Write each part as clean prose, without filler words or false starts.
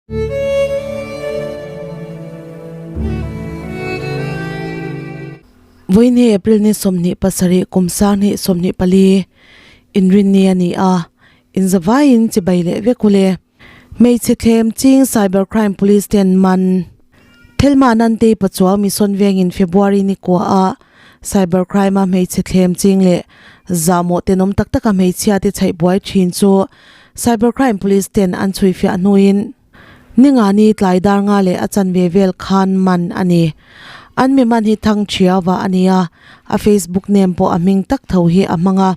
Vawiin April ni 27 kum sang hnih 24 inrinni a ni a, inzavaiin chibai leh vek ule. Hmeichhe thlem ching Cyber Crime Police ten man Thelma Nantei Pachuau Mission vengin February ni kua a Cyber Crime a hmeichhe thlem ching leh zahmawh tenawm tak taka hmeichhia te chhaih buai thin chu Cyber Crime Police ten an chhuifiah hnuin Ningani tlai dar nga leh a chanve vel khan man a ni. An mi man hi Thang Thiaua a ni a, a Facebook name pawh a hming tak tho hi a hmang a.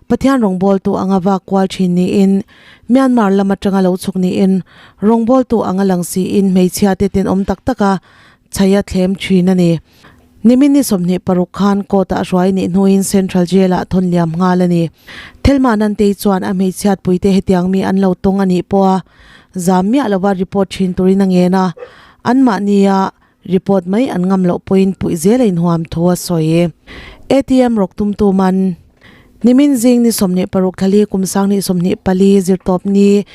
Pathian rawngbawltu anga vak kual thin niin, Myanmar lam atanga lo chhuk niin, rawngbawltu anga lang siin hmeichhia te tenawm tak taka chhaia thlem thin a ni. Nimin ni 26 khan court ah hruai nih hnuin Central Jail ah thawn liam nghal a ni. Thelma Nantei chuan a hmeichhiat puite hetiang mi an lo tawng a nih pawh a zam miah lova report thin turin a ngen a, anmahnia report mai an ngam loh pawhin puih zel a inhuam thu a sawi. ATM rawk tumtu man. Nimin zing ni 26 thlali kum sang hnih 24 zirtawp ni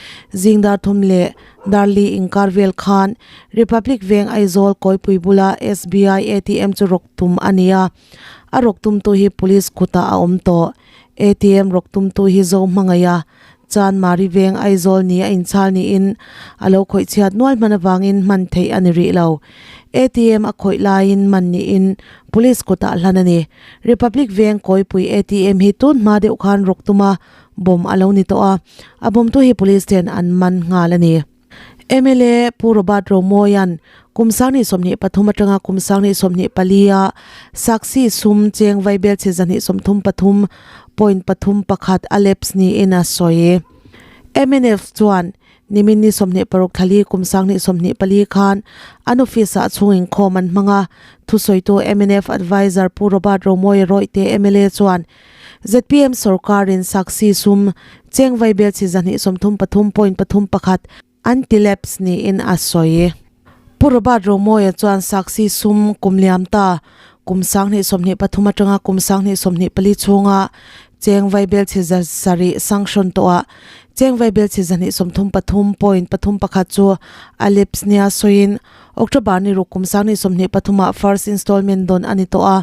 zing dar thum leh Darli inkar vel khan Republic Veng Aizawl kawipui bula SBI ATM chu rawk tum a ni a, a rawk tumtu hi police kutah a awm tawh. ATM rawk tumtu hi Zo hmangaih a, Chanmari Veng Aizawl ni a inchhal niin a lo khawih chhiat nual hman avangin hman theih a ni rih lo. ATM a khawih laiin man niin police kutah hlan a ni. Republic Veng kawipui ATM hi tun hma deuh khan rawk tuma Bomb a lo ni tawh a, a bomtu hi police ten an man nghal a ni. Mla Pu Robert Romawia'n kum 2023 atanga kum 2024 a Saksi sum cheng vaibel chhe 233 point pathum pakhat a lapse niin a sawi. Mnf chuan nimin ni 26 thlali kum 2024 khan an office ah chhung inkhawm an hmang a, thusawitu mnf adviser Pu Robert Romawia Rawihte mla chuan Zpm sorkarin Saksi sum cheng vaibel chi 233 point pathum pakhat anti-lapse niin a sawi. Pu Robert Romawia chuan Saksi sum kum liam ta kum 2023 atanga kum 2024 chhunga cheng vaibel chi 700 sanction tawhah cheng vaibel chi 233 point pathum pakhat chu a lapse nia sawiin October ni ruk kum 2023 ah first installment dawn a ni tawh a,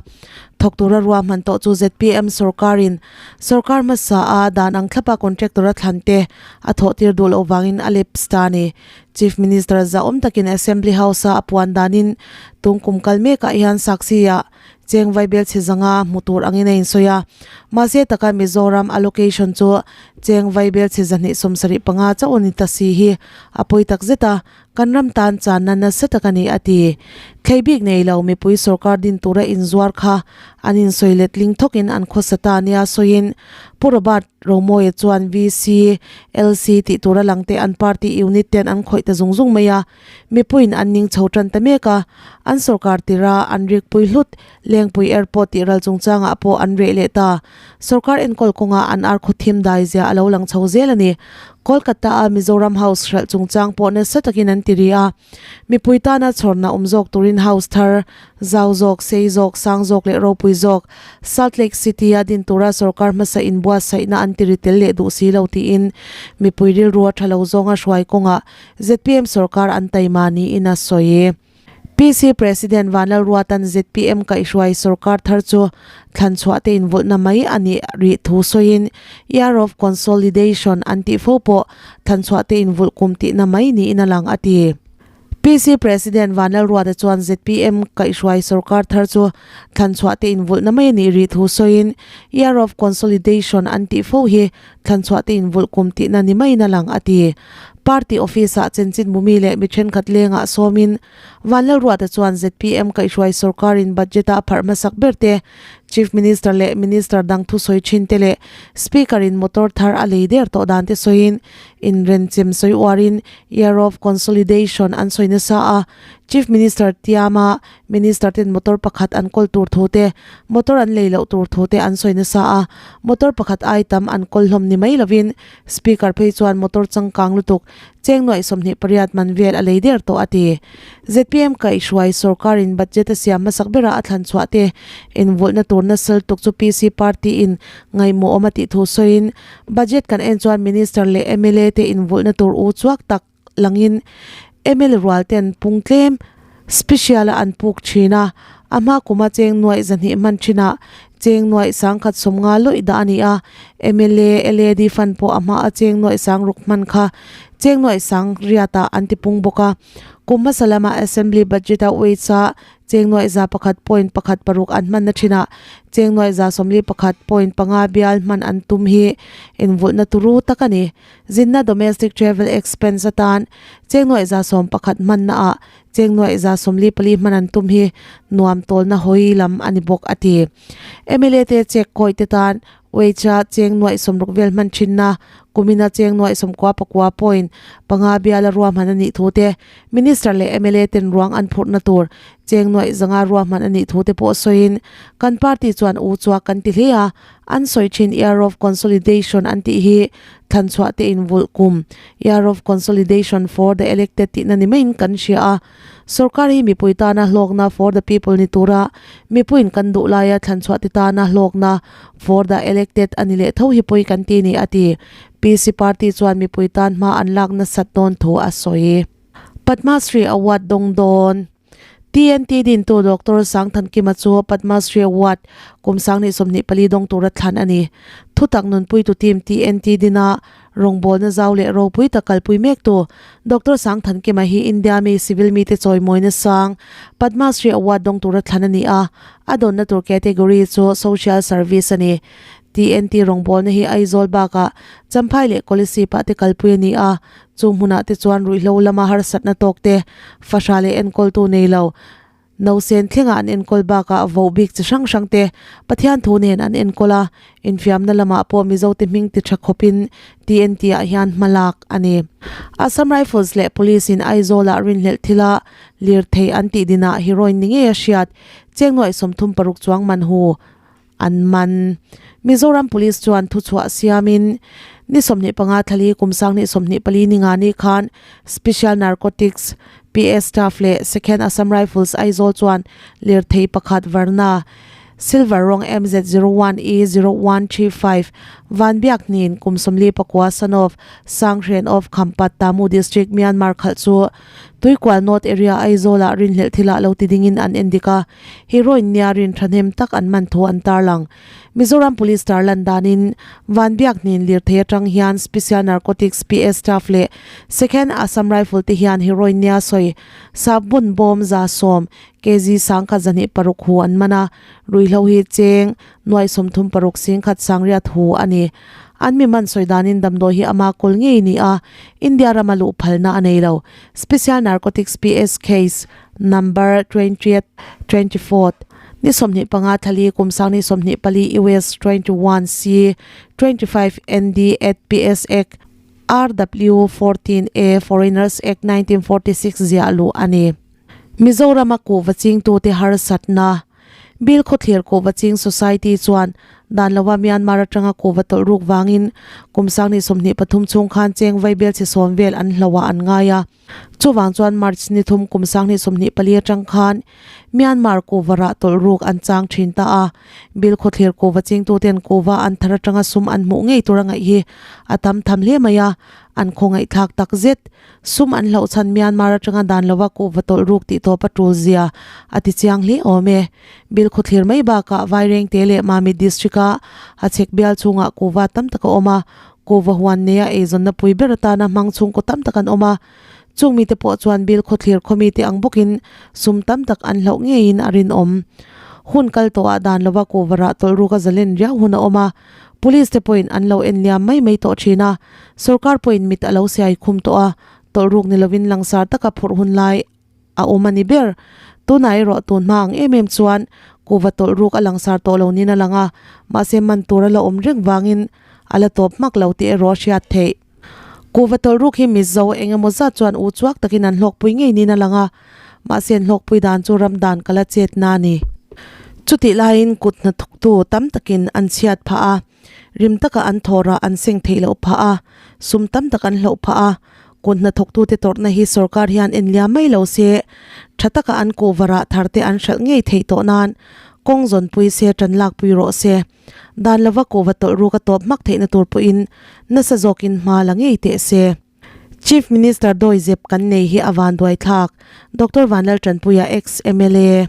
thawk tura ruahman tawh chu zpm sorkarin sorkar hmasa a dan ang thlapa contractor a thlan te a thawh tir duh loh vangin a lapse ta a ni. Chief Minister zahawm takin Assembly House a a puan danin tung kum kal mekah hian Saksi ah Cheng vaibel chhe zanga hmu tur angin a insawi a, mahse taka Mizoram allocation chu cheng vaibel chhe 275 chauh a ni ta si hi a pawi tak zet a, kan ram tan channa nasa tak a ni a ti. Thlei bik nei lo mipui sorkar din tura inzuar kha an insawi letling thawkin an khawsa ta nia sawiin Pu Robert Romawia chuan VC, LC tih tura langte an party unit ten an khawih ta zung zung mai a, Mipuiin an ning chho tan ta mek a, an sorkar tira an rikpui hlut Lengpui Airport tih ral chungchangah pawh an reh leh ta. Sorkar enkawl kawngah an ar khaw thim dai zia a lo lang chho zel a ni. Kolkata-a Mizoram House hralh chungchang pawh nasa takin an ti ri a. Mipui tana chhawrna awm zawk turin house thar, zau zawk, sei zawk, sang zawk leh ropui zawk Salt Lake City-a din tura sorkar hmasa inbuatsaihna an ti ri tel leh duh si lo tiin mipui rilru a tha lo zawnga hruai kawngah zpm sorkar an taima niin a sawi. PC President Vanlalruata'n zpm kaihhruai sorkar thar chu thlanchhuah te invulhna mai a nih rih thu sawiin Year of Consolidation an tih fo pawh thlanchhuah te invulh kum tihna mai niin a lang a ti. PC President Vanlalruata chuan zpm kaihhruai sorkar thar chu thlanchhuah te invulhna mai a nih rih thu sawiin Year of Consolidation an tih fo hi Thlanchhuah te invulh kum tihna ni maiin a lang a ti. Party office-ah chanchin mumi leh mi thenkhat lengah sawmin Vanlalruata chuan zpm kaihhruai sorkarin budget-a a pharh hmasak ber te, Chief Minister leh Minister dang thusawi thin te leh Speaker-in motor thar a lei der tawh dan te sawiin inrenchem sawi uarin Year of Consolidation an sawi nasa a, Chief Minister tiama Minister ten motor pakhat an kawl tur thu te, motor an lei loh tur thu te an sawi nasa a, motor pakhat ai tam an kawl hlawm ni mai lovin Speaker phei chuan motor changkang lutuk cheng nuaih 28 man vel a lei der tawh a ti. Zpm kaihhruai sorkarin budget a siam hmasak bera a thlan chhuah te invulhna tur nasal tuk chu PC party in ngaihmawh awm a tih thu sawiin budget kan en chuan Minister leh mla te invulhna tur u chuak tak langin Mla rual ten pung tlem special a an puk thin a, a hma kuma cheng nuaih 200 hman thinah cheng nuaih 150 lawih dah a ni a, mla LAD fund pawh a hma a cheng nuaih 600 hman kha cheng nuaih 800 ah an ti pung bawk a. Kum hmasa lama Assembly budget a wage a cheng nuaih 101.16 an hmanna thinah cheng nuaih 141.5 bial hman an tum hi invulhna turu tak a ni. Zinna domestic travel expense atan cheng nuaih 11% hmanna ah cheng nuaih 44 hman an tum hi nuam tawlna hawi lam a ni bawk a ti. Mla te check kawi te tan wage a cheng nuaih 60 vel hman thinna kumina cheng nuaih 99.5 biala ruahman a nih thu te Minister leh mla ten ruang an phurhna tur cheng nuaih 500 ruahman a nih thu te pawh sawiin kan party chuan u chuak kan ti hle a, an sawi thin year of consolidation an tih hi thlan chhuah te invulh kum year of consolidation for the elected tihna ni maiin kan hria a, sorkar hi mipui tana hlawkna for the people ni tura mipuiin kan duh laia thlan chhuah te tana hlawkna for the elected a ni leh tho hi pawi kan ti ni a ti. PC party chuan mipui tan hma an lak nasat dawn thu a sawi. Padma Shri Award dawng dawn. TNT dintu Doctor Sangthankima chu Padma Shri Award kum 2024 dawng tura thlan a ni. Thutak nunpuitu team TNT dina rawngbawlna zau leh ropui tak kalpui mektu Doctor Sangthankima hi India mi civil mite chawimawina sang Padma Shri Award dawng tura thlan a ni a, a dawnna tur category chu Social Service a ni. TNT rawngbawlna hi Aizawl bakah Champhai leh Kolasib ah te kalpui a ni a, chu hmunah te chuan ruihhlo lama harsatna tawk te, fahra leh enkawltu nei lo, nausen thlengah an enkawl bakah voh bik chi hrang hrang te Pathian thu nen an enkawl a, infiamna lamah pawh Mizote hming ti tha khawpin TNT ah hian hma lak a ni. Assam Rifles leh Police in Aizawl-ah rinhlelh thila lirthei an tih dinah heroin ni ngei a hriat, cheng nuaih 36 chuang man hu. An man. Mizoram Police chuan thuchhuah siamin ni 25 thlali kum 2024 ni nga ni khan Special Narcotics PS staff leh Second Assam Rifles Aizawl chuan lirthei pakhat Verna Silver rawng MZ01E0135 Vanbiak hnin kum 49 son of Sanghren of Khampat Tamu District Myanmar khalh chu Tuikual North Area Aizawl-ah rinhlelh thilah lo ti dingin an endik a. Heroin nia rin thahnem tak an man thu an tarlang. Mizoram Police tarlan danin Vanbiak hnin lirthei atang hian Special Narcotics PS staff leh Second Assam Rifle te hian heroin nia sawi Sabun bawm 10 kg 1206 hu an man a, ruihhlo hi cheng nuai 36 singkhat sangriat hu a ni. An mi man sawi danin damdawi hi ama kawl ngei ni a, India rama luh phalna a nei lo. Special Narcotics PS case Number twentieth, twenty fourth, ni 25 thlali kum 2024 US 21 C 25 ND at PS Act RW 14 A Foreigners Act 1946 ziah luh a ni. Mizorama kuhva chingtute harsatna Bill Khawthlir Kuhva Ching Society chuan dan lova Myanmar atanga kuhva tawlh ruk vangin kum 2023 chhung khan cheng vaibel chhe sawm vel an hloh ah an ngai a. Chuvang chuan March ni thum kum 2024 atang khan Myanmar kuhva rah tawlh ruk an chang thin ta a. Bill Khawthlir kuhva chingtuten kuhva an thar atanga sum an hmuh ngei tur a ngaih hi a tam tham hle mai a, an khawngaihthlak tak zet. Sum an hloh chhan Myanmar atanga dan lova kuhva tawlh ruk tih tawp a tul zia a ti chiang hle awm e. Bill Khawthlir mai bakah Vairengte leh Mamit District a Hachhek bial chhungah kuhva tam tak a awm a, Kuhva huan neia eizawnna pui ber atana hmang chhungkaw tam tak an awm a, chung mite pawh chuan Bill Khawthlir khawmite ang bawkin sum tam tak an hloh ngeiin a rinawm. Hun kal tawhah dan lova kuhva rah tawlh ruk a zalen riau hun a awm a, Police te pawhin an lo en liam mai mai tawh thin a, sorkar pawhin mit a lo siai khum tawh a, tawlh ruk ni lovin langsar taka phurh hun lai a awm a ni ber. Tunah erawh tun hma ang em em chuan kuhva tawlh ruk a langsar tawh lo niin a lang a, mahse man tur a la awm reng vangin a la tawp hmak lo tih erawh a hriat theih. Kuhva tawlh ruk hi Mizo eng emaw zat chuan u chuak takin an hlawkpui ngei niin a lang a, mahse an hlawkpui dan chu ram dan kala chetna a ni. Chutih laiin kut hnathawktu tam takin an chhiat phah a, rim taka an thawrah an seng theih loh phah a, sum tam tak an hloh phah a, kut hnathawktute tawrhna hi sorkar hian en liam mai lo se, tha taka an kuhva rah thar te an hralh ngei theih tawh nan kawng zawnpui se tan lakpui rawh se. Dan lova kuhva tawlh ruk a tawp hmak theihna tur pawhin nasa zawkin hma la ngei teh se. Chief Minister dawizep kan nei hi a vanduai thlak, Doctor Vanlaltanpuia ex mla.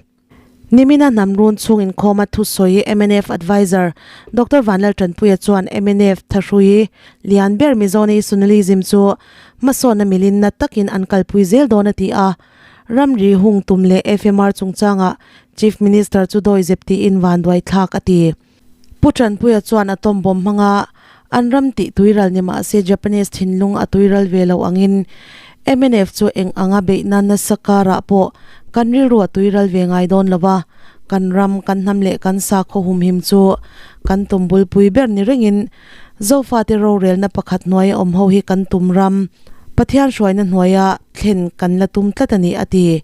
Nimina hnam run chhung inkhawma thusawi mnf Adviser Doctor Vanlaltanpuia chuan mnf thahrui lian ber Mizo Nationalism chu hmasawnna milin na takin an kalpui zel dawn a ti a. Ramri hung tum leh FMR chungchangah Chief Minister chu dawizep tiin vanduai thlak a ti. Pu Tanpuia chuan a tawmbawm hmanga an ram tih tuiral ni mah se Japanese thinlung a tuiral ve lo angin mnf chu eng anga beihna nasa karah pawh kan rilru a tuiral ve ngai dawn lo va, kan ram, kan hnam leh kan sakhaw humhim chu kan tum bulpui ber ni rengin Zofate rorelna pakhat hnuaia awm ho hi kan tum ram Pathian hruaina hnuaia thlen kan la tum tlat a ni a ti.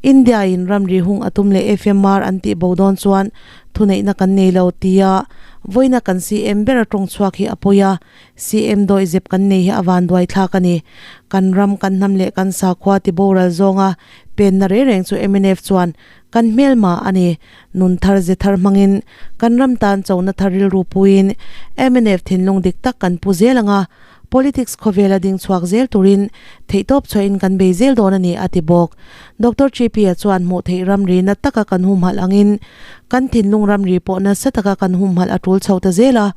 India in ramri hung a tum leh FMR an tih bo dawn chuan Thuneihna kan nei lo tia vawiina kan CM ber a tawng chhuak hi a pawi a, CM dawihzep kan nei hi a vanduai thlak a ni. Kan ram, kan hnam leh kan sakhua ti boral zawnga penna reng reng chu mnf chuan kan hmelma a ni. Nun thar ze thar hmangin kan ram tan chona thar rilru puiin mnf thinlung dik tak kan pu zel ang a, Politics khawvela ding chhuak zel turin theihtawp chhuahin kan bei zel dawn a ni, a ti bawk. Doctor Chipi-a chuan hmuh theih ramri na taka kan humhalh angin kan thinlung ramri pawh nasa taka kan humhalh a tul chho ta zel a,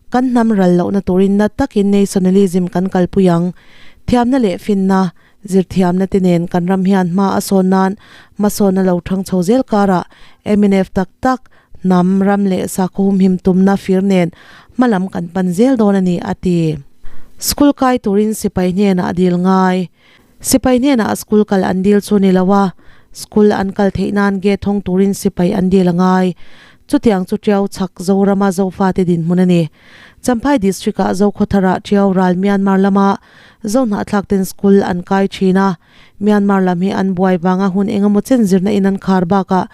kan hnam ral lohna turin na takin nationalism kan kalpui ang. Thiamna leh finna, zirthiamna te nen kan ram hian hma a sawn nan hmasawn a lo thang chho zel karah mnf tak tak, Hnam, ram leh sakhaw humhim tumna fir nen hmalam kan pan zel dawn a ni, a ti. School kai turin sipai hnenah a dil ngai. Sipai hnenah school kal an dil chu ni lo a, school an kal theih nan gate hawng turin sipai an dil a ngai. Chutiang chu Tiau chhak Zorama Zofate dinhmun a ni. Champhai District-ah Zokhawtharah Tiau ral Myanmar lama Zohnahthlak ten school an kai thin a, Myanmar lam hi an buai vanga hun engemaw chen zirna in an khar bakah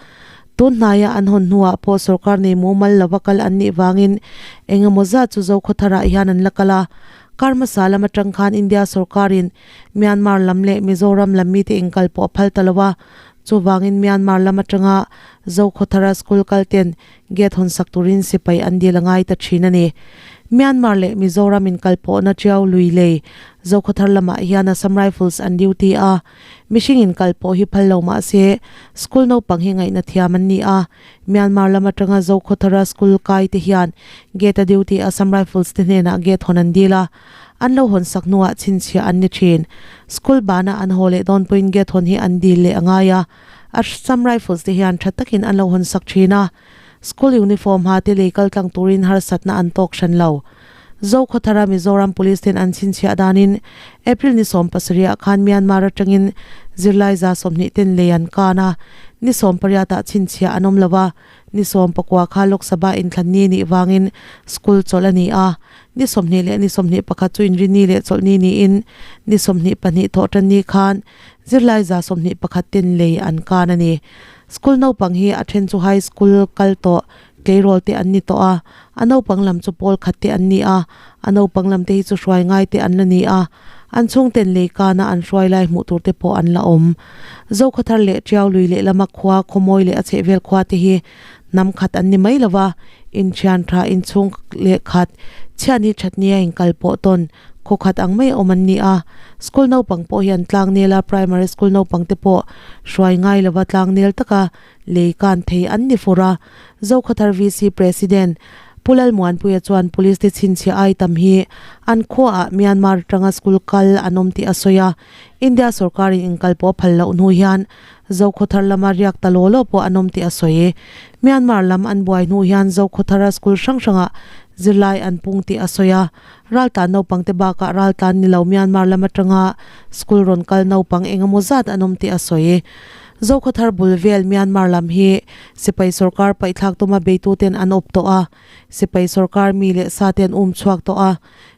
tun hnaia an hawn hnuah pawh sorkar nei mumal lova kal an nih vangin engemaw zat chu Zokhawtharah hian an la kal a. Kar hmasa lam atang khan India sorkarin Myanmar lam leh Mizoram lam mite inkal pawh a phal ta lo a, chuvangin Myanmar lam atanga Zokhawthara school kal ten Gate hawn sak turin sipai an dil a ngai ta thin a ni. Myanmar leh Mizoram inkal pawhna Tiau lui lei Zokhawthar lamah hian Assam Rifles an duty a, mihring inkal pawh hi phal lo mah se school naupang hi ngaihna thiam an ni a, Myanmar lam atanga Zokhawthara school kai te hian gate a duty Assam Rifles te hnenah gate hawn an dil a, an lo hawn sak hnuah chhinchhiah an ni thin. School bana an haw leh dawn pawhin gate hawn hi an dil leh a ngai a. Assam Rifles te hian tha takin an lo hawn sak thin a, school uniform ha te lei kal tlang turin harsatna an tawk hran lo. Zokhawthara Mizoram Police ten an chhinchhiah danin April ni 17 ah khan Myanmar atangin zirlai 20 ten lei an kan a, ni 18 ah chhinchhiah an awm lo a, ni 19 kha Lok Sabha inthlanni nih vangin school chawlh a ni a, ni 20 leh ni 21 chu inrini leh chawlhni niin ni 22 thawhtanni khan Zirlai 21 ten lei an kan a ni. School naupang hi a then chu high school kal tawh tleirawl te an ni tawh a, a naupang lam chu pawl khat te an ni a, a naupang lam te hi chu hruai ngai te an la ni a, an chhungten lei kana an hruai lai hmuh tur te pawh an la awm. Zokhawthar leh Tiau lui lehlama khua khawmawi leh a chhehvel khua te hi hnam khat an ni mai lo va, inthian tha inchhung leh khat chhiat ni that nia inkal pawh tawn Khaw khat ang mai awm an ni a, school naupang pawh hian tlangnela primary school naupang te pawh hruai ngai lova tlangnel taka lei kan thei an ni fur a. Zokhawthar VC President Pu Lalmuanpuia chuan police te chhinchhiah ai tam hi an khuaah Myanmar atanga school kal an awm tih a sawi a, India sorkarin inkal pawh a phal loh hnu hian Zokhawthar lama riak ta law law pawh an awm tih a sawi. Myanmar lam an buai hnu hian Zokhawthara school hrang hrangah zirlai an pung tih a sawi a, Raltlan naupangte bakah raltlan ni lo Myanmar lam atanga school rawn kal naupang eng emaw zat an awm tih a sawi. Zokhawthar bul vel Myanmar lam hi sipai sorkar paihthlak tuma beituten an awp tawh a, sipai sorkar mi leh sa te an um chhuak tawh a,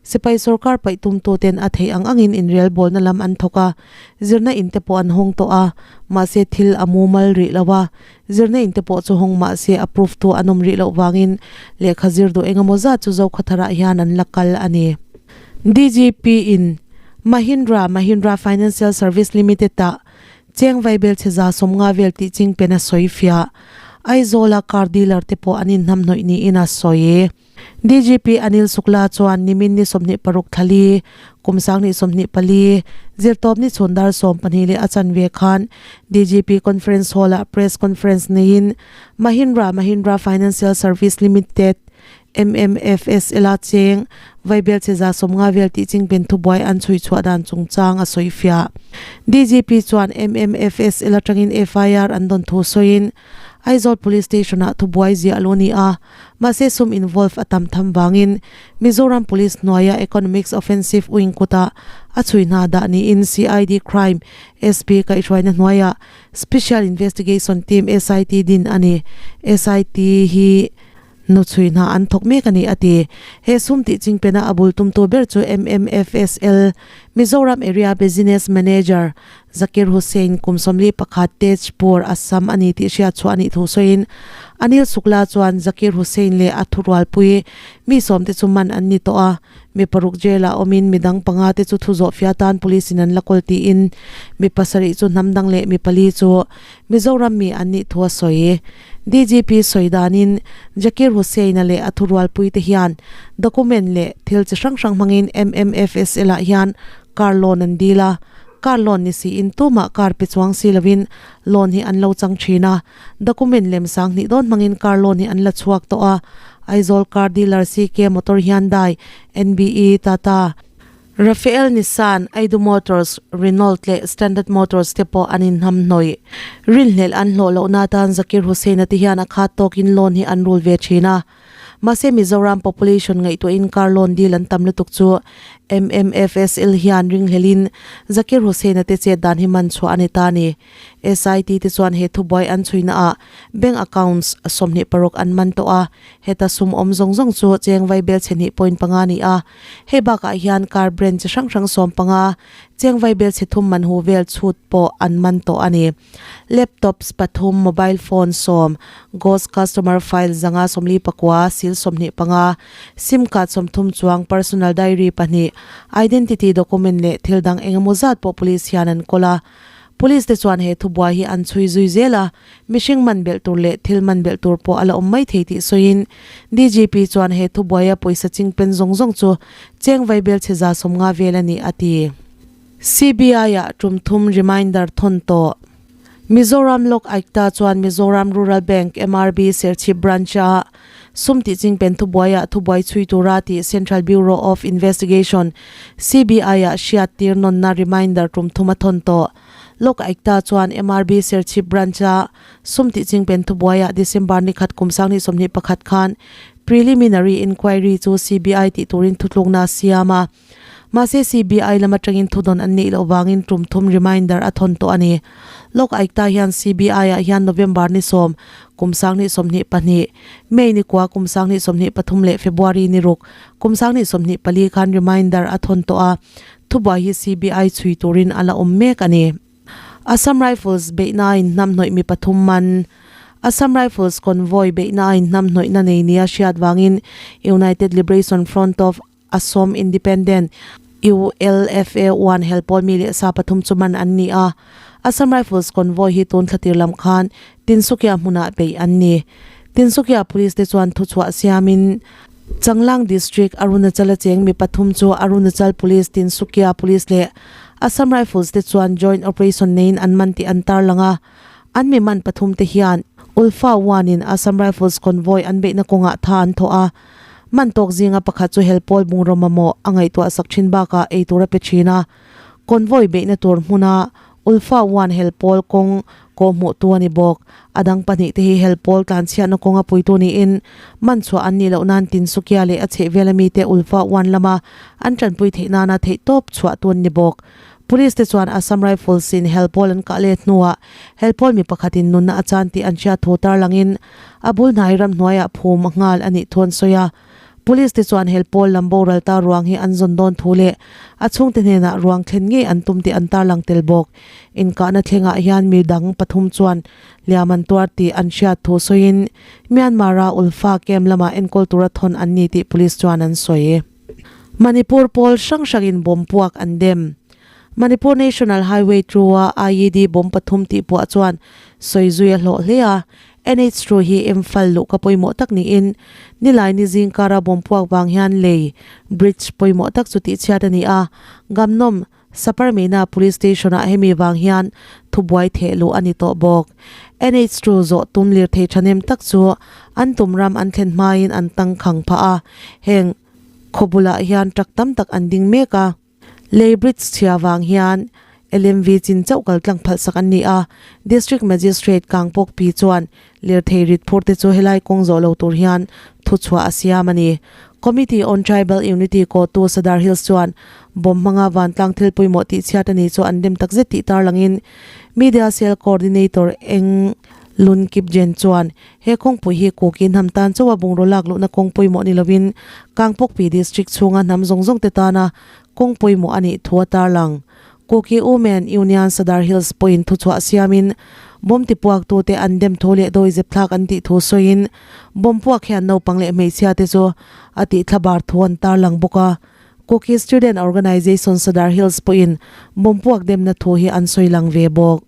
sipai sorkar paih tumtuten a theih ang angin inrelbawlna lam an thawk a, zirna in te pawh an hawng tawh a, mahse thil a mumal rih lo a, Zirna in te pawh chu hawng mah se approve tu an awm rih loh vangin lehkha zir duh engemaw zat chu Zokhawtharah hian an la kal a ni. DGP in Mahindra Mahindra Financial Service Limited ah cheng vaibel chhe 50 vel tih ching pen a sawi fiah. Aizawla car dealer te pawh an inhnamhnawih niin a sawi. DGP Anil Shukla chuan nimin ni 26 thlali, kum 2024, zirtawpni chhun dar 12 leh a chanve khan DGP Conference Hall-ah press conference neiin Mahindra Mahindra Financial Service Limited, MMFSL, a cheng Vaibel cheza 50 vel tih chingpen thubuai an chhui chhuah dan chungchang a sawi fiah. DGP chuan MMFSL atangin FIR an dawn thu sawiin Aizawl Police Station-ah thubuai ziah lo ni a, mahse sum involve a tam tham vangin Mizoram Police hnuaia Economics Offensive Wing kutah a chhui hna dah niin CID Crime SP kaihhruaina hnuaiah Special Investigation Team, SIT, din a ni. SIT hi nu chhui hna an thawk mek a ni, a ti. He sum tih chingpena a bul tumtu ber chu MMFSL Mizoram Area Business Manager Zakir Hussain kum 41 Tezpur, Assam a ni tih hriat chhuah a nih thu sawiin Anil Shukla chuan Zakir Hussain leh a thurualpui mi sawmte chu man an ni tawh a, mi paruk jail ah awmin mi dang panga te chu thu zawh fia tan police in an la kawl tiin mi pasarih chu hnam dang leh mi pali chu Mizoram mi an nih thu a sawi. DGP sawi danin Zakir Hussain-a leh a thurualpui te hian document leh thil chi hrang hrang hmangin MMFSL ah hian car loan an dil a, car loan ni siin tumah car pe chuang si lovin loan hi an lo chang thin a, document lem sang hnih dawn hmangin car loan hi an la chhuak tawh a, Aizawl car dealer CK Motor Hyundai, NBE, Tata, Rafael Nissan, Aidu Motors, Renault leh Standard Motors te pawh an inhnam hnawih. Rinhlelh an hlawh lohna atan Zakir Hussain-a te hian a khat tawkin loan hi an rul ve thin a. Mahse Mizoram population ngaihtuahin car loan deal an tam lutuk chu MMFSL hian ringhlelhin Zakir Hussain-a te chet dan hi man chhuah a ni ta a ni. SIT te chuan he thubuai an chhuina ah bank accounts 26 an man tawh a, heta sum awm zawng zawng chu cheng vaibel chhe hnih point panga a ni a. Hei bakah hian car brand chi hrang hrang 15, cheng vaibel chhe thum man hu vel chhut pawh an man tawh a ni. Laptops pathum, mobile phone sawm, ghost customer file 549, sil 25, sim card 30 chuang, personal diary pahnih, identity document leh thil dang engemaw zat pawh police hian an kawl a. Police te chuan he thubuai hi an chhui zui zel a, mihring man belh tur leh thil man belh tur pawh a la awm mai thei tih sawiin DGP chuan he thubuaia pawisa chingpen zawng zawng chu cheng vaibel chhe 150 vel a ni a ti. CBI-ah tum thum reminder thawn tawh. Mizoram Lok Aykta chuan Mizoram Rural Bank, MRB, Serchhip Branch-a sum tih chingpen thubuaiah thubuai chhui tura tih Central Bureau of Investigation, CBI-ah hriat tir nawnna reminder tum thum a thawn tawh. Lok Aykta chuan MRB Serchhip Branch-a sum tih chingpen thubuaiah December ni khat kum 2021 khan preliminary inquiry chu CBI tih turin thutlukna a siam a. Mahse CBI lam atangin thudawn an neih loh vangin tum thum reminder a thawn tawh a ni. Lok Aykta hian CBI ah hian November ni sawm, kum 2022, May ni kua kum 2023 leh February ni ruk, kum 2024 khan reminder a thawn tawh a, thubuai hi CBI chhui turin a la awm mek a ni. Assam Rifles beihnain hnamhnawih mi pathum man Assam Rifles convoy beihnain hnamhnawihna nei nia hriat vangin United Liberation Front of Assam Independent, ULFA, uan helpawl mi leh sa pathum chu man an ni a. Assam Rifles convoy hi tun thlatir lam khan Tinsukia hmunah beih an ni. Tinsukia Police te chuan thuchhuah siamin Changlang District Arunachal a cheng mi pathum chu Arunachal Police, Tinsukia Police leh Assam Rifles te chuan joint operation neiin an man tih an tarlang a. An mi man pathum te hian Ulfa uanin Assam Rifles convoy an beihna kawngah tha an thawh a. Man tawk zinga pakhat chu helpawl bungraw mamawh a ngaihtuah sak thin bakah ei tur a pe thin a. Convoy beihna tur hmuna Ulfa uan helpawl kawng kawh hmuh tu a ni bawk. A dang pahnih te hi helpawl tlanchhiatna kawnga puitu niin man chhuah an nih loh nan Tinsukia leh a chhehvel ami te Ulfa uan lama an tanpui theih nana theihtawp chhuah tu an ni bawk. Police te chuan Assam Rifles in helpawl an kah let hnuah helpawl mi pakhatin nunna a chan tih an hriat thu tarlangin a bul hnai ramhnuaiah phum a nghal a nih thu an sawi a. Police te chuan helpawl lam boral ta ruang hi an zawn dawn thu leh a chhungte hnenah ruang thlen ngei an tum tih an tarlang tel bawk. Inkahna thlengah hian mi dang pathum chuan hliam an tuar tih an hriat thu sawiin Myanmar-a Ulfa camp lamah enkawl tura thawn an ni tih police chuan an sawi. Manipur pawl hrang hrangin bomb puak an dem. Manipur National Highway two-a IED bomb pathum tih puah chuan sawi zui a hlawh hle a. NH ru hi Imphal luhka pawimawh tak niin Nilaini zingkara bawm puak vang hian lei, bridge, pawimawh tak chu tihchhiat a ni a, Gamnawm, Saparmena Police Station ah hemi vang hian thubuai theh luh a ni tawh bawk. NH ru zawh tum lirthei thahnem tak chu an tum ram an thlen hmain an tangkhang phah a, heng khaw bulah hian truck tam tak an ding mek a. Lei bridge chhia vang hian LMV chin chauh kal tlang phalh sak an ni a, District Magistrate Kangpawk Pi chuan lirthei rit phur te chu helai kawng zawh lo tur hian thuchhuah a siam a ni. Committee on Tribal Unity kawhtu Sadar Hills chuan bomb hmanga vantlang thil pawimawh tih chhiat a ni chu an dem takzet tih tarlangin Media Cell Coordinator Eng Lun Kipjen chuan He kawngpui hi Kuki hnam tan chauha bungraw lak luhna kawng pawimawh ni lovin Kangpokpi District chhunga hnam zawng zawng te tana kawng pawimawh a nih thu a tarlang. Kuki Women Union Sadar Hills pawhin thuchhuah siamin bomb tipuaktute an dem thu leh dawizep thlak an tih thu sawiin bomb puak hian naupang leh hmeichhia te chu a tih thlabar thu an tarlang bawk a. Kuki Student Organization Sadar Hills pawhin bomb puak demna thu hi an sawi lang ve bawk.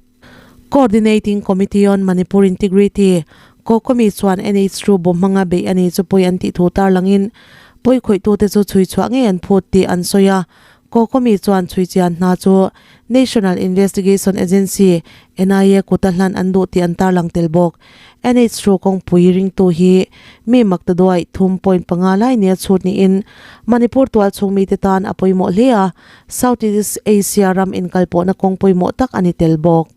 Coordinating Committee on Manipur Integrity, COCOMI, chuan NH ru bawm hmanga beih a ni chu pawi an tih thu tarlangin pawi khawihtute chu chhui chhuah ngei an phut tih an sawi a. COCOMI chuan chhui chian hna chu National Investigation Agency, NIA, kuta hlan an duh tih an tarlang tel bawk. NH ru kawngpui ringtu hi mi maktaduai 3.5 lai nia chhut niin Manipur tualchhung mite tan a pawimawh hle a. South East Asia ram inkalpawhna kawng pawimawh tak a ni tel bawk.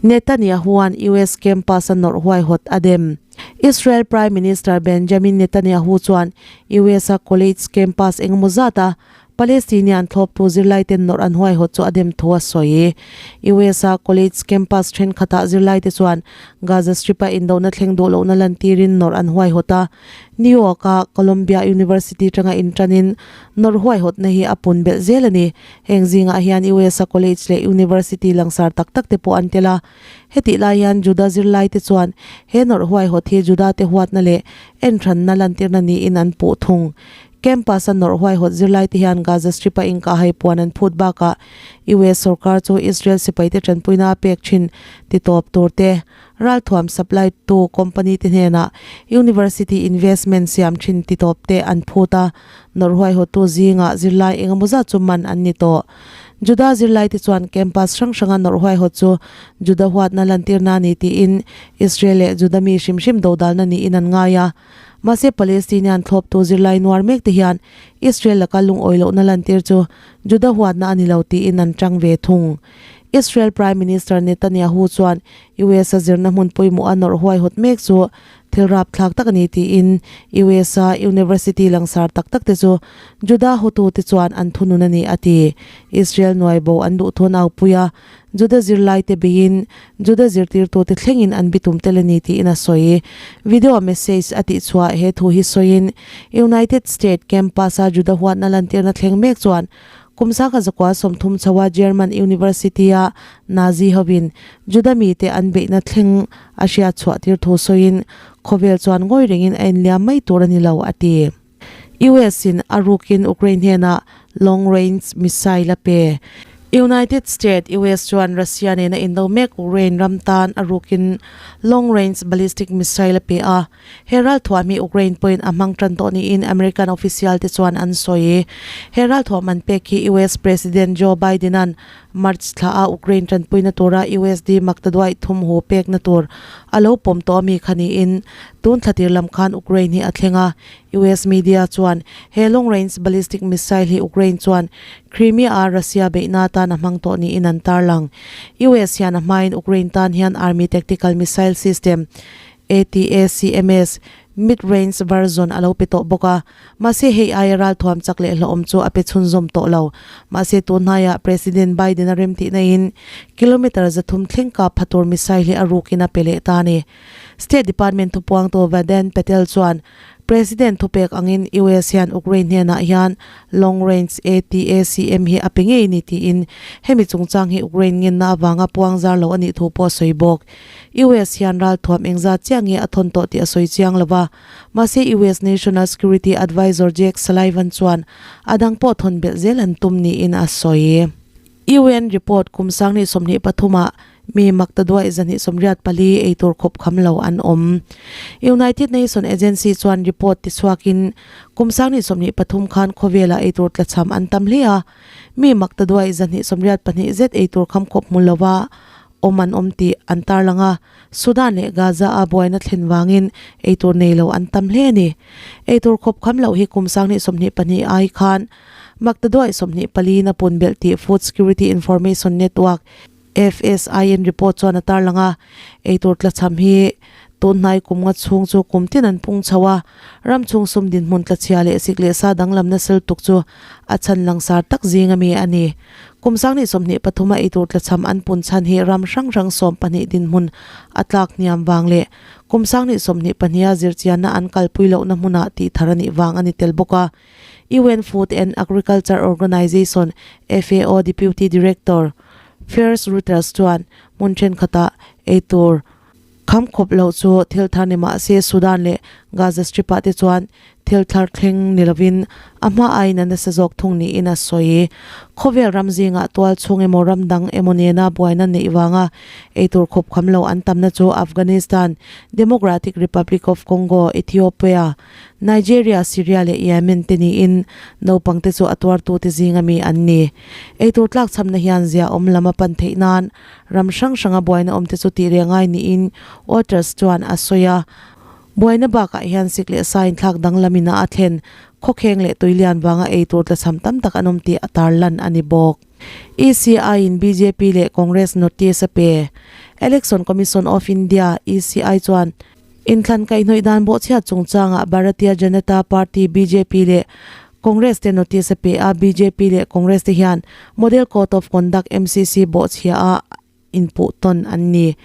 Netanyahu-a'n US campus a nawrh huaihawt a dem. Israel Prime Minister Benjamin Netanyahu chuan US-a college campus engemaw zata Palestinian thlawptu zirlaiten nawrh an huaihawt chu a dem thu a sawi. US-a college campus thenkhatah zirlaite chuan Gaza Strip-a indona thleng duh lohna lantirin nawrh an huaihawt a. New York-a Columbia University tanga inṭanin nawrh huaihawtna hi a pun belh zel a ni. Heng zingah hian US-a college leh university langsar tak tak te pawh an tel a. Hetih lai hian Juda zirlaite chuan he nawrh huaihawt hi Juda-te huatna leh enhranna lantirna niin an puh thung. Campus-a nawrh huaihawt zirlaite hian Gaza Strip-a inkahhai puan an phut bakah US sorkar chu Israel sipaite ṭanpuina a pek ṭhin titawp tur te, Ralthuam supply tu company te hnenah University investment siam thin ti tawp te an phut a, nawrh huaihawttu zingah zirlai engemaw zat chu man an ni tawh. Juda zirlai te chuan campus hrang hranga nawrh huaihawt chu Juda huatna lantirna a ni tiin Israel leh Juda mi hrim hrim dodalna niin an ngai a. Mahse Palestinian thlawptu zirlai nuar mek te hian Israel laka lungawi lohna lantir chu Juda huatna a ni lo tiin an tang ve thung. Israel Prime Minister Netanyahu chuan US a zirna hmun pawimawh a nawrh huaihawt mek chu thil rapthlak tak a ni tiin US a university langsar tak tak te chu Juda hotute chuan an thunun a ni a ti. Israel nuai bo an duh thun aupui a, Juda zirlaite beiin Juda zirtirtute thlengin an bitum tel a ni tiin a sawi. Video message a tihchhuah he thu hi sawiin United State campus a Juda huatna lantirna thleng mek chuan Kum sangha zakua 30 chhoa German University-a Nazi hovin Juda mite an beihna thleng a hriat chhuah tir thu sawiin khawvel chuan ngawi rengin a inliam mai tur a ni lo, a ti. US-in a rukin Ukraine hnenah long-range missile a pe. United State, US, chuan Russia nena indo mek Ukraine ram tan a rukin long-range ballistic missile a pe a. He ralthuam hi Ukraine pawhin a hmang tan tawh niin American official te chuan an sawi. He ralthuam an pek hi US President Joe Biden-a'n March thla a Ukraine tanpuina tura USD maktaduaih thum hu pekna tur a lo pawm tawh ami kha niin tun thla tir lam khan Ukraine hi a thleng a. US media chuan he long range ballistic missile hi Ukraine chuan Crimea-a Russia beihna atan a hmang tawh niin an tarlang. US hian a hmain Ukraine tan hian Army Tactical Missile System, ATACMS, mid-range version a lo pe tawh bawk a, mahse hei aia ralthuam chak leh hlauhawm chu a pe chhunzawm tawh lo. Mahse tun hnaiah President Biden a remtihna in kilometre 300 thleng kap pha tur missile hi a rukin a pe leh ta a ni. State Department thupuangtu Vedant Patel chuan President thupek angin US hian Ukraine hnenah hian long range ATACM hi a pe ngei ni tiin hemi chungchang hi Ukraine ngenna avanga puang zar lo a nih thu pawh a sawi bawk. US hian ralthuam engzat chiah nge a thawn tawh tih a sawi chiang lo va, mahse US National Security Advisor Jake Sullivan chuan a dang pawh thawn belh zel an tum niin a sawi. UN report kum 2023 ah. Mi maktaduai 284 eitur khawp kham lo an awm. United Nation agency chuan report tichhuakin kum 2023 khan khawvela eitur tlachham an tam hle a. Mi maktaduai 282 zet eitur kham khawp hmu lova awm an awm tih an tarlang a. Sudan leh Gaza a buaina thlen vangin eitur nei lo an tam hle a ni. Eitur khawp kham loh hi kum 2022 ai khan maktaduai 24 na pun belh tih Food Security Information Network, FSIN, report chuan a tarlang a. Eitur tlachham hi tun hnai kum nga chhung chu kum tin an pung chho a, ram chhung sum dinhmun tlachhia leh sik leh sa danglamna sel tuk chu a chhan langsar tak zing ami a ni. Kum 2023 a eitur tlachham an pun chhan hi ram hrang hrang 12 dinhmun a tlak hniam vang leh kum 2022 a zirchianna an kalpui lohna hmunah tih thar a nih vang a ni tel bawk a. UN Food and Agriculture Organization, FAO, Deputy Director Firs Reuters chuan hmun thenkhatah eitur kham khawp loh chu thil thar ni mah se Sudan leh Gaza Strip ah te chuan thil thar thleng ni lovin a hma aiin a nasa zawk thung niin a sawi. Khawvel ram zingah tual chhung emaw ram dang emaw nena buaina neih vanga eitur khawp kham lo an tamna chu Afghanistan, Democratic Republic of Congo, Ethiopia, Nigeria, Syria leh Yemen te niin naupang te chu a tuartute zinga mi an ni. Eitur tlakchhamna hian zia awm lam a pan theih nan ram hrang hranga buaina awm te chu tih reng ai niin Waters chuan a sawi a. Buaina bakah hian sik leh sa inthlak danglam ina a thlen khawkheng leh tuilian vanga eitur tlachham tam tak an awm tih a tarlan a ni bawk. ECI in bjp leh Congress notice a pe. Election Commission of India, ECI, chuan Inthlan kaihhnawih dan bawhchhiat chungchangah Bharatiya Janata Party, bjp, leh Congress te notice a pe a, bjp leh Congress te hian Model Code of Conduct, MCC, bawhchhia a inpuh tawn an ni.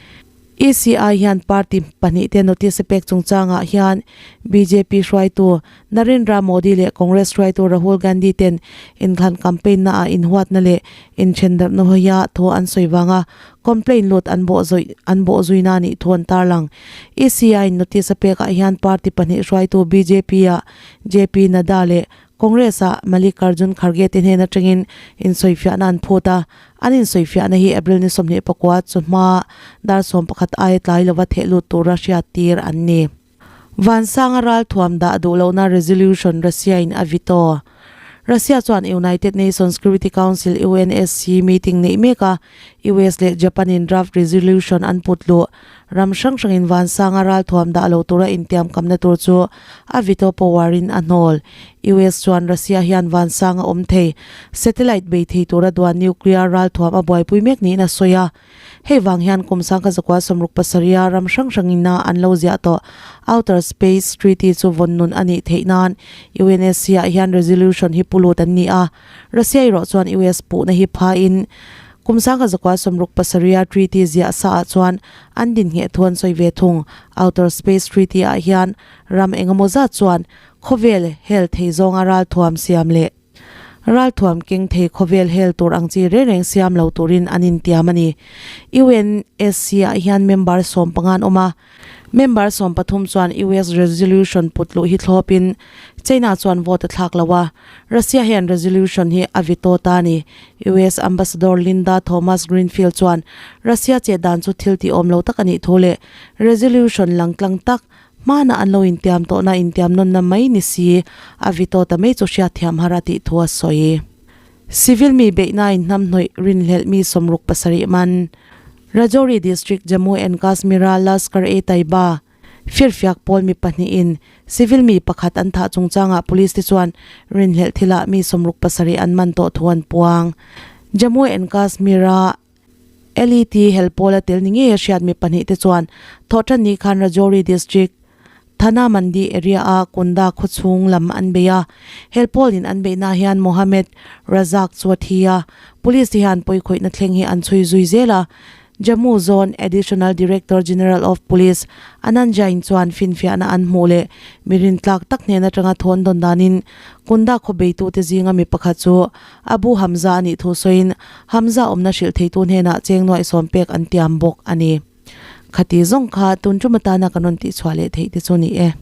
ECI hian party pahnihte notice a pek chungchangah hian bjp hruaitu Narendra Modi leh Congress hruaitu Rahul Gandhi ten inthlan campaign naah inhuatna leh inthendarhna hawia thu an sawi vanga Complaint lut an bawh zawih an bawh zuina nih thu an tarlang. ECI in notice a pekah hian party pahnih hruaitu bjp ah JP Nadda leh Congress ah Mallikarjun Kharge te hnen atangin insawifiahna an phut a, an insawifiahna hi April ni 24 chu hma dar 11 aia tlai lova theh lut tura hriattir an ni. Vansanga ralthuam dah duh lohna resolution Russia in a veto. Russia chuan United Nations Security Council, UNSC, meeting neih mek a, US leh Japan in draft resolution an put luh. Ram hrang hrangin Vansanga ralthuam dah lo tura intiamkamna tur chu a veto power in a hnawl. US chuan Russia hian Vansanga awm thei satellite bei thei tura duan nuclear ralthuam a buaipui mek niin a sawi a. Hei vang hian kum 1967 ram hrang hrangin a an lo ziah tawh Outer Space Treaty chu vawn nun a nih theih nan UNSC ah hian resolution hi pu lut an ni a. Russia erawh chuan US puhna hi phain kum 1967 treaty ziah sa ah chuan an dinhngheh thu an sawi ve thung. Outer Space Treaty ah hian ram engemaw zat chuan khawvel hel thei zawnga ralthuam siam leh Ralthuam keng thei khawvel hel tur ang chi reng reng siam lo turin an intiam a ni. UNSC ah hian member 15 an awm a, member 13 chuan US resolution put luh hi thlawpin China chuan vote a thlak lo a, Russia hian resolution hi a veto ta a ni. US Ambassador Linda Thomas-Greenfield chuan Russia chet dan chu thil tih awm lo tak a nih thu leh resolution langtlang tak Hmanah an lo intiam tawhna intiam nawnna mai ni si, a veto ta mai chu hriatthiam har a tih thu a sawi. Civil mi beihnain hnamhnawih rinhlelh mi 67 man. Rajouri District, Jammu and Kashmir-a Lashkar-e-Taiba firfiak pawl mi pahnihin civil mi pakhat an thah chungchangah police te chuan rinhlelh thilah mi 67 an man tawh thu an puang. Jammu and Kashmir-a LET helpawl a tel ni ngei a hriat mi pahnih te chuan thawhtan ni khan Rajouri district Thana Mandi area a Kunda khawchhung lam an bei a. Helpawl in an beihna hian Mohammed Razak chu a thi a, police te hian pawikhawihna thleng hi an chhui zui zel a. Jammu Zone Additional Director General of Police Anand Jain chuan finfiahna an hmuh leh mi rintlak tak hnen atanga thawn dawn danin Kunda khaw beitute zinga mi pakhat chu Abu Hamza a nih thu sawiin Hamza awmna hrilh theitu hnenah cheng nuaih sawm pek an tiam bawk a ni. Khati zawng kha tun tum atana kan rawn tihchhuah leh theih te chu ni e.